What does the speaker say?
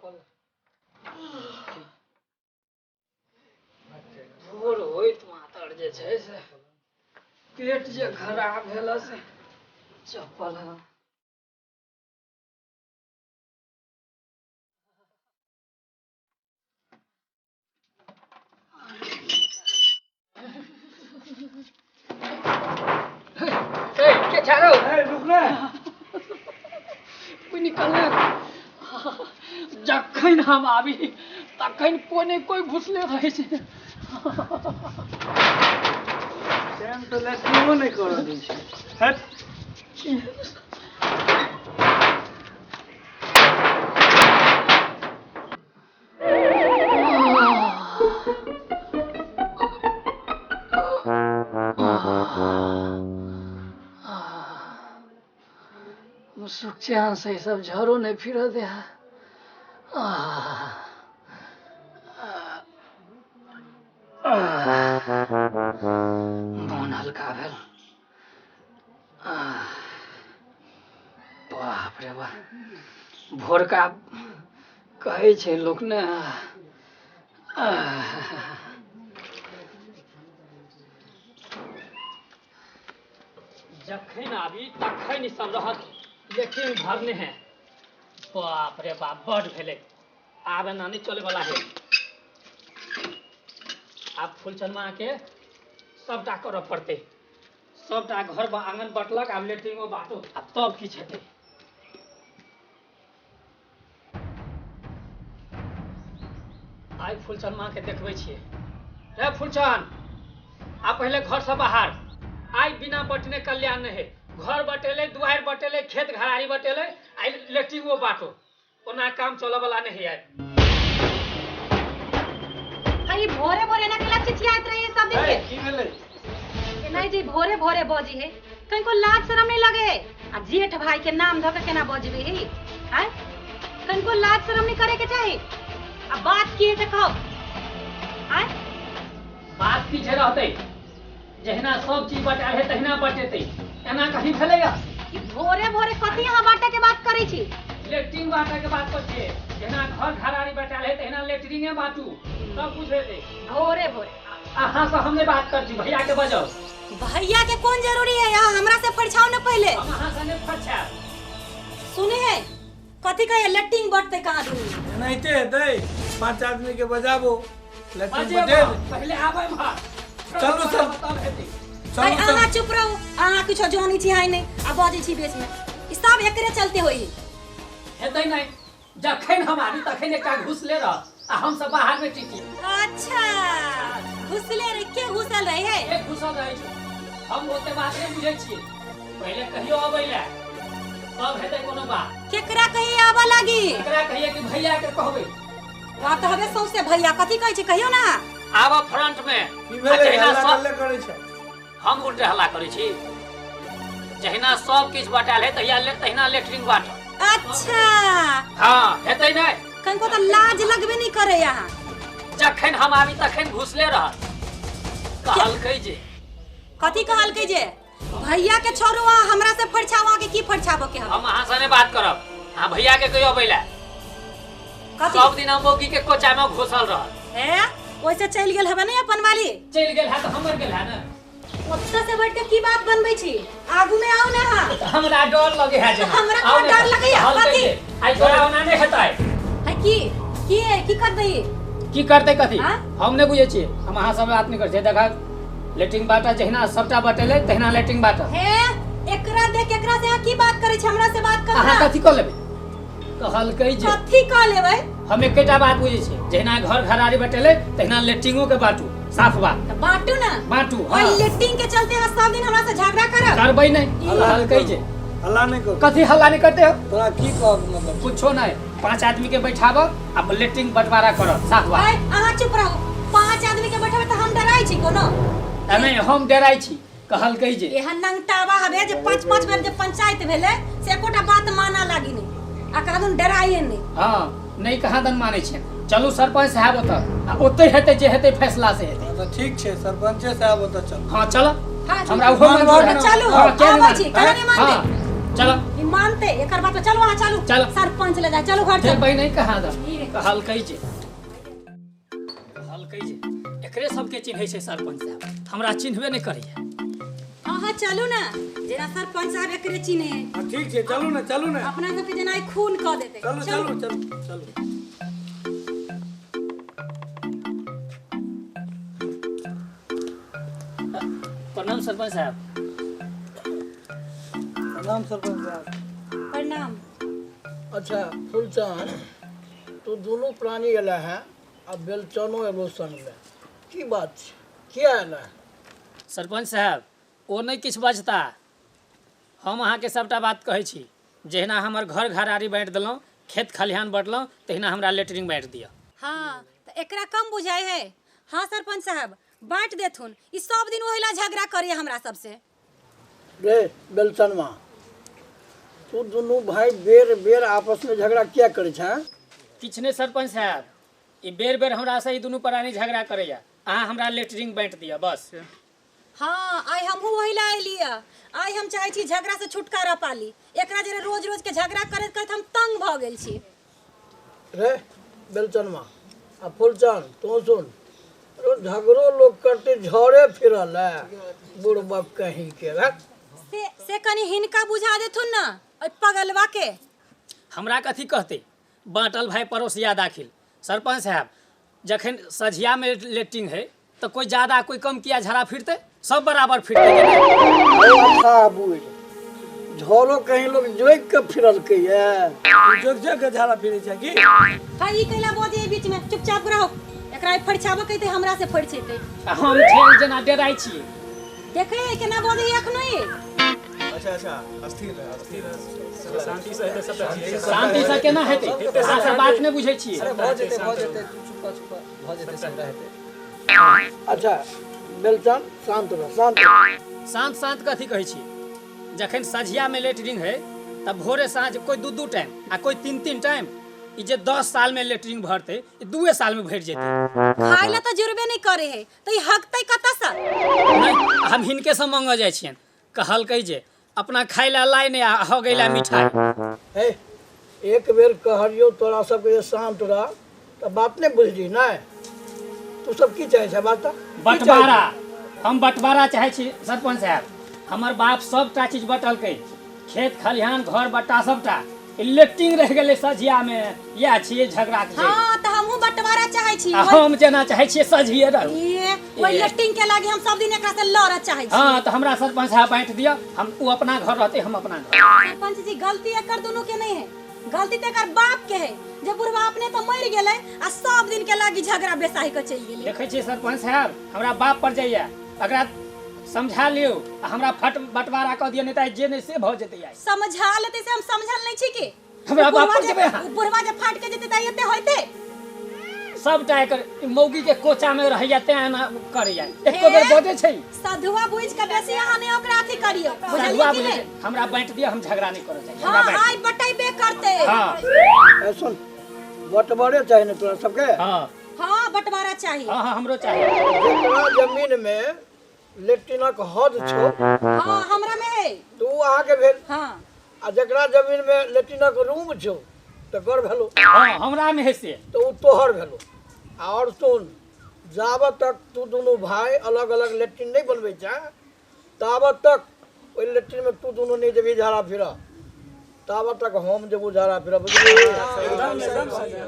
चप्पल। भोर होइत मातर जे छै से पेट जे खराब भेल से चप्पल। ए, के छै रौ? ए, रुक ने। कोइ निकलने। जखन हम आबी तखन कोइ ने कोइ घुसले रहै छै। टाइम तऽ लैट्रिनो नहि करऽ दै छै। हट। सुख चैन से ई सब झरो नहि फिरऽ दे है। मोन हल्का भेल। बाप रे बाप, भोरका कहै छै लोक ने। जखन आबी तखन ई सब रहत लेकिन भरने है। बाप रे बाप, बड भेलै, आब एना नहि चले वाला है। आब फूलचनमा के सबटा करऽ पड़तै। सबटा घर आङन बँटलक, आब लेटरिंगो बाँटो आ तब किछु हेतै। आइ फूलचनमा के देखबै छियै। रे फूलचन, आ पहिले घर से बाहर। आइ बिना बटने कल्याण नहि है। घर बटेलै, दुआरि बटेलै, खेत घरारी बटेलै, आइ लेटरिंगो बाँटो। ओना काम चलऽ वाला नहि है आइ। अरे भोरे भोरे ना केला चिचियाइत रही सब दिन के? की भेलै? नहीं जी, भोरे भोरे बजी है, कहीं लाज शरम नहीं लगे? आ जेठ भाई के नाम धऽ के केना बजबे है? आय, कनिको लाज शरम नहीं करे के चाही। आ बात की है से कहो। आय, बात पीछे रहतै, जहिना सब चीज बटायल है तहिना बटेतै। एना कहीं भेलैया? ई भोरे भोरे कथी अहाँ बाटे के बात करै छी? लेटरिन बाँटे के बात करै छियै। जहिना घर घरारी बटायल है तहिना लेटरिने बाँटू, सब कुछ हेतै। भोरे भोरे अहाँ से हम नहि बात करै छी, भैया के बजाउ। भैया के कोन जरूरी है? यहाँ हमरा से फरिछाओ न पहले। हम अहाँ से नहि फरिछायब। सुने है, कथी कहे लेटरिन बटते कहाँ दूनी? एनाहिते हेतै, 5 आदमी के बजाबो, लेटरिन बजेबो, बटेब। पहिले आबै एम्हर। चलू सर। तब हेतै। चलू अरे सर। अहाँ चुप रहू, अहाँ किछो जानै छी है नहि आ बजै छी बेस में। ई सब एकरे चलते होई। हेतै नहि, जखन हम आबी तखन एकटा घुसले रह आ हम सब बाहर में टिकी। अच्छा, घुसले रे? के घुसल रहे है? के घुसल रहै छै हम ओते बात नहि बुझै छियै। पहिले कहियो अबै लए तब हेतै कोनो बात। केकरा कही आबऽ लागी? केकरा कहिए कि भैया के कहबै? बात हवे सौंसे भैया कथी कहै छै, कहियो ना। आब फ्रंट में। की भेलै? आ जहिना हल्ला सब कल्ले करै छै। हम उल्टे हल्ला करै छी। जहिना सब किछु बटायल है तहिया तहिना लेटरिन बाटल। अच्छा। हाँ, हेतै नहि। कनिको तऽ लाज लगबे नहि करे अहाँ। जखन हम आबी तखन घुसले रहत। कहलकै जे कथी कहलकै जे भैया के छोड़ू, अहाँ हमरा से फरिछाओ। अहाँ के की फरिछाबो के हम? हम अहाँ से नहि बात करब, अहाँ भैया के कहियो अबै लए। कथी? सब दिन हम मौगी के कोचा में घुसल रहल। हे, ओइसे चलि गेल हबे ने अपन वाली? चलि गेल है तऽ हमर गेल है ने। ओतऽ से बैठ के की बात बनबै छी? आगू में आओ ना अहाँ। हमरा डर लगे है जेना। हमरा आउ कोन ने। डर लगैया? कहलकै कथी? जे, आइ तोरा ओना नहि हेतै। है की की है, की करबै? की करतै कथी? हाँ? हम नहि बुझै छियै, हम अहाँ सब बात नहि करै छियै। देखा, लेटरिन बाटा जहिना सबटा बटेलै तहिना लेटरिन बाटा। हे, एकरा देख, एकरा से अहाँ की बात करै छी? हमरा से बात करू अहाँ ना। कथी कऽ लेबै? कहलकै जे कथी कऽ लेबै? हम एकेटा बात बुझै छियै, जहिना घर घरारी बटेलै तहिना लेटरिनो के बाटू, साफ बात। तऽ बाँटू ना। बाँटू। ओहि हाँ। लेटरिन के चलते अहाँ सब दिन हमरा से झगड़ा करब? करबै नहि। कहलकै जे हल्ला नहि करू। कथी हल्ला नहि करते हो? तोरा की कहब मतलब? कुछो नहि, 5 आदमी के बैठाब आ लेटरिन बंटवारा करब, साफ बात। आइ अहाँ चुप रहू। 5 आदमी के बैठेबै तऽ हम डराइ छी कोनो? नहि, हम डराइ छी। कहलकै जे एहन नंगटावा हवे जे 5-5 बेर जे पंचायत भेलै से एकोटा बात माना लागी नहि आ कहाँ डराइए नहि। हाँ, नहि कहाँ दन मानै छै। चलू सरपंच साहब ओतऽ आ ओतै हेतै जे हेतै फैसला से हेतै। हँ, तऽ ठीक छै, सरपंचे साहब ओतऽ चल। हाँ चल। हाँ, हमरा ओहो मानबो मंजूर है। ने। चलू, हाँ, किया नहि आबै छी, मानबै? केना नहि मानबै? हाँ, चलो ई मानते एकर बात चलो अहाँ चलू चलो। सरपंच ले जा चलो घर चलो जेबै नहि कहाँ दऽ कहलकै जे कहलकै जे एकरे सबके चिन्है छै सरपंच साहब, हमरा चिन्हबे नहि करैया। अहाँ चलू ना, जेना सरपंच साहब एकरे चिन्हे। ठीक छै, चलू ना चलू ना, अपना सबके जेना ई खून कऽ देतै। चलू चलू चलू चलू। प्रणाम सरपंच साहब। प्रणाम सरपंच साहब। प्रणाम। अच्छा फूलचन, तू दोनों प्राणी एला है आ बेलचनो एलो संग में, की बात छै, किया एला है? सरपंच साहब ओ नहि किछु बजता, हम अहाँके सबटा बात कहै छी। जहिना हमर घर घरारी बाँटि देलहुँ, खेत खलिहान बाँटलहुँ, तहिना हमरा लेटरिन बाँटि दिअ। हाँ तऽ एकरा कम बुझाइ है। हाँ सरपंच साहब बाँटि देथुन, ई सब दिन ओहिला झगड़ा करिए हमरा सबसे। रे बेलचनमा, तू दुनू भाई बेर बेर आपस में झगड़ा किया करै छै? किछु नहि सरपंच साहब, ई बेर बेर हमरा से ई दुनू प्राणी झगड़ा करैया। अहाँ हमरा लेटरिन बाँटि दिअ बस। हाँ आइ हमहूँ ओहिला अयलियै, आइ हम चाहै छी झगड़ा से छुटकारा पाली। एकरा जरे रोज रोज के झगड़ा करैत करैत हम तंग भऽ गेल छी। रे बेलचनमा आ फूलचन, तू सुन, रोज झगड़ो लोग करते झड़े फिरल है बुढ़बक कहीं के। से कनी हिनका बुझा देथुन ना, ओहि पगलवा के। हमरा कथी कहते, बाँटल भाई पड़ोसिया दाखिल। सरपंच साहब जखन सझिया में लेटरिन है तो कोई ज्यादा कोई कम किया झड़ा फिरते, सब बराबर फिरते। अच्छा बुझ, झोरो कहीं लोग जोइक के फिरलकै ये, जोक जोक के झाड़ा फिरै छै की? हां ई कैला बजे बीच में, चुपचाप रहो। एकरा फरिछाबऽ कहते हमरा से फरिछेतै। हम ठेल जेना डराइ छियै। देखै केना बजे एखनो ई। अच्छा अच्छा, अस्थिर रह अस्थिर रह, शांति से हेतै सबटा। शांति से केना हेतै, अहाँ सब बात नहि बुझै छियै। अरे भऽ जेतै भऽ जेतै, चुपा चुपा भऽ जेतै सबटा हेतै। अच्छा बेलचन शांत रह, शांत शांत शांत कथी कहै छियै? जखन सझिया में लेटरिन है तब भोरे साँझ कोई दू दू टाइम आ कोई तीन तीन टाइम, ई जे 10 साल में लेटरिन भरतै ई 2 साल में भरि जेतै। खाइ ला तऽ जुड़बे नहि करे है तऽ ई हकतै कतऽ से? नहि, हम हिनके से मांगऽ जाइ छियनि। कहलकै जे अपना खाइ ला लाइ नहि आ हो गेला मिठाई। हे एक बेर कहलियौ तोरा सबके जे शांत रह तऽ बात नहि बुझली। नहि तू सब की चाहै छै बात? बंटवारा, हम बंटवारा चाहै छी सरपंच साहब। हमर बाप सबटा चीज बटलकै, खेत खलिहान घर बट्टा सबटा, लेटरिन रहि गेलै सझिया में। इएह छियै झगड़ा के। हाँ तऽ हमहूँ बंटवारा चाहै छी। हम जेना चाहै छियै सझिये रहू। ये ओहि लेटरिन के लागी हम सब दिन एकरा से लड़ऽ चाहै छी। हाँ तऽ हमरा सरपंच साहब बाँटि दिअ, हम ओ अपना घर रहतै हम अपना घर। सरपंच जी गलती एकर दुनू के नहीं है, गलती तऽ एकर बाप के है जे बुढ़वा अपने तऽ मरि गेलै आ सब दिन के लागी झगड़ा बेसाही के चलि गेलै। देखै छियै सरपंच साहब हमरा बाप पर जाइया, एकरा समझा लियौ आ हमरा फट बंटवारा कऽ दिअ, नहि तऽ जे नहि से भऽ जेतै। आइ समझा लेतै से हम समझल नहि छी की हमरा बाप पर जेबै अहाँ? बुढ़वा जे फाटि के जेतै तऽ एते होइतै। सबटा एकर मौगी के कोचा में रहैया तें एना करैया, एको बेर बजै छै। साधुआ बुझि के बेसी अहाँ नहि ओकरा अथी करियौ, बुझलियै कि नहि? हमरा बाँटि दिअ, हम झगड़ा नहि करऽ चाहै। हाँ आइ बटैबे करतै। हाँ सुन, बटवारे चाही ने तोरा सबके? हाँ हाँ बंटवारा चाही। हाँ हाँ हमरो चाही। जेकरा जमीन में लेटरिनक हद छौ, हाँ हमरा में है, तो उ अहाँके भेल। हाँ आ जकरा जमीन में लेटरिनक रूम छौ तकर भेलो। हाँ हमरा में है से, तो उ तोहर भेलो। और सुन, जाबत तक तू दुनू भाई अलग अलग लेटरिन नहीं बनबै छै ताबत तक ओहि लेटरिन में तू दुनू नहीं जेबही झाड़ा फिरऽ, ताबत तक हम जेबू झाड़ा फिरऽ, बुझलिही? एकदम एकदम।